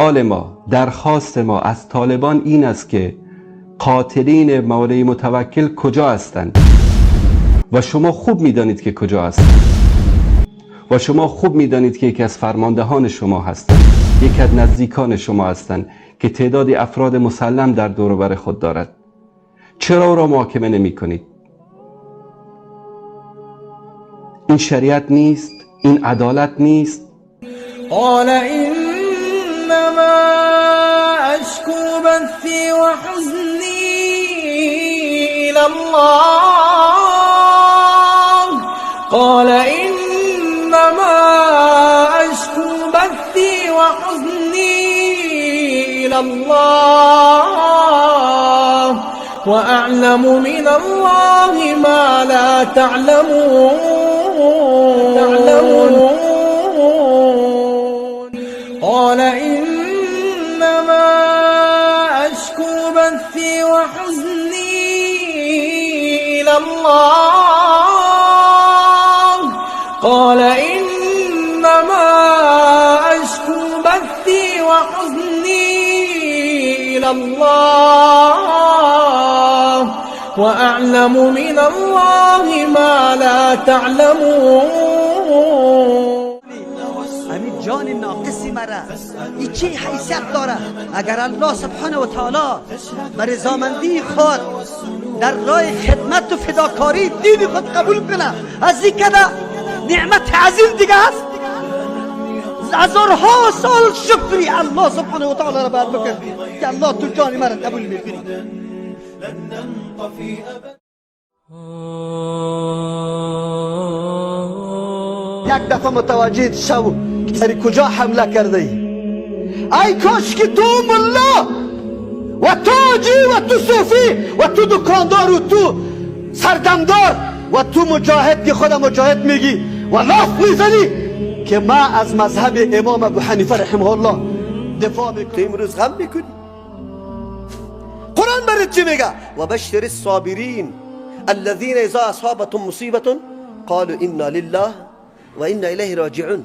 سوال ما، درخواست ما از طالبان این است که قاتلین مولوی متوکل کجا هستند و شما خوب میدانید که کجا هستند و شما خوب میدانید که یکی از فرماندهان شما هستند، یکی از نزدیکان شما هستند که تعدادی افراد مسلم در دور و بر خود دارد. چرا او را محاکمه نمی کنید؟ این شریعت نیست، این عدالت نیست. قال إنما أشكو بثي وحزني إلى الله. قال إنما أشكو بثي وحزني إلى الله وأعلم من الله ما لا تعلمون. قال إنما أشكو بثي وحزني إلى الله. قال إنما أشكو بثي وحزني إلى الله وأعلم من الله ما لا تعلمون. همین جان ناقصی مرا ای چه حیثیت داره؟ اگر الله سبحانه و تعالی به رضامندی خود در راه خدمت و فداکاری دین خود قبول کنه، از این کده نعمت عظیم دیگه است؟ هزارها سال شکری الله سبحانه و تعالی را باید بکن که الله تو جان مرا قبول میکنی. یک دفعه متوجه شو سر کجا حمله کرده ای. ای کاش که تو ملا و تو حاجی و تو صوفی و تو دکاندار و تو سردمدار و تو مجاهد که خود مجاهد میگی و لاف میزنی که ما از مذهب امام ابو حنیفه رحمه الله دفاع میکنیم. تو امروز غم میکنی. قرآن برات چی میگه؟ و بشر الصابرین الذين اذا اصابتهم مصیبه قالوا انا لله و انا الیه راجعون.